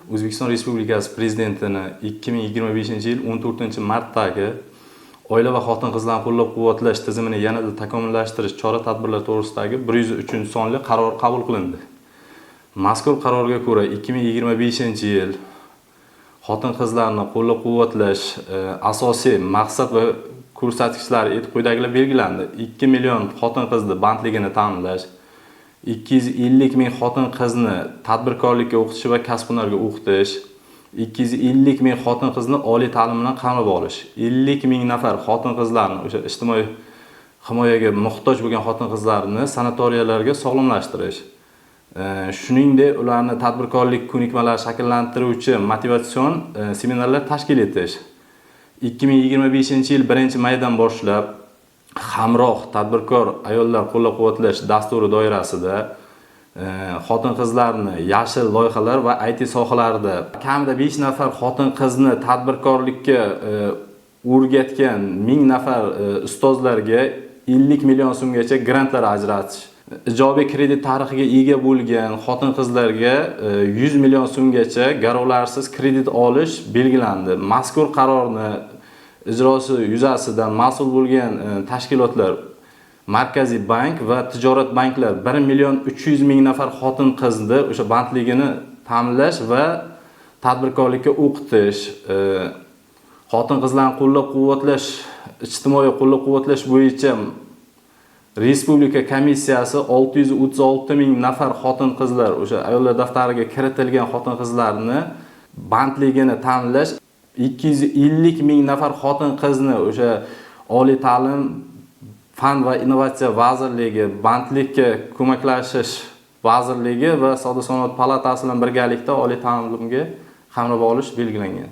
O'zbekiston Respublikasi Prezidentini 2025-yil 14-martdagi Oila va xotin-qizlarni qo'llab-quvvatlash tizimini yanada takomillashtirish chora-tadbirlari to'g'risidagi 103-sonli qaror qabul qilindi. Mazkur qarorga ko'ra, 2025-yil xotin-qizlarni qo'llab-quvvatlash asosiy maqsad va ko'rsatkichlari etib quyidagilar belgilandi: 2 million xotin-qizni bandligini ta'minlash, 250 ming xotin-qizni tadbirkorlikka o'qitish va kasb-hunarga o'qitish, 250 ming xotin-qizni oliy ta'lim bilan qamrab olish, 50 ming nafar xotin-qizlarni, o'sha ijtimoiy himoyaga muhtoj bo'lgan xotin-qizlarni sanatoriyalarga sog'lomlashtirish, shuningdek, ularni tadbirkorlik ko'nikmalari shakllantiruvchi motivatsion seminarlar tashkil etish. 2025-yil 1-maydan boshlab Hamroh tadbirkor ayollar qo'llab-quvvatlash dasturi doirasida xotin-qizlarni yashil loyihalar va IT sohalarida kamida 5 nafar xotin-qizni tadbirkorlikka o'rgatgan 1000 nafar ustozlarga 50 million so'mgacha grantlar ajratish, ijobiy kredit tarixiga ega bo'lgan xotin-qizlarga 100 million so'mgacha garovlarsiz kredit olish belgilandi. Mazkur qarorni ijrosi yuzasidan mas'ul bo'lgan tashkilotlar, Markaziy bank va tijorat banklar 1 million 300 ming nafar xotin-qizni o'sha bandligini ta'minlash va tadbirkorlikka o'qitish, xotin-qizlarni qo'llab-quvvatlash, ijtimoiy qo'llab-quvvatlash bo'yicha Respublika komissiyasi 636 ming nafar xotin-qizlar, o'sha ayollar daftariga kiritilgan xotin-qizlarni bandligini ta'minlash, 250 ming nafar xotin-qizni o'sha Oliy ta'lim, fan va innovatsiya vazirligi, Bandlikka ko'maklashish vazirligi va Savdo sanoat palatasi bilan birgalikda oliy ta'limga qamrab olish belgilangan.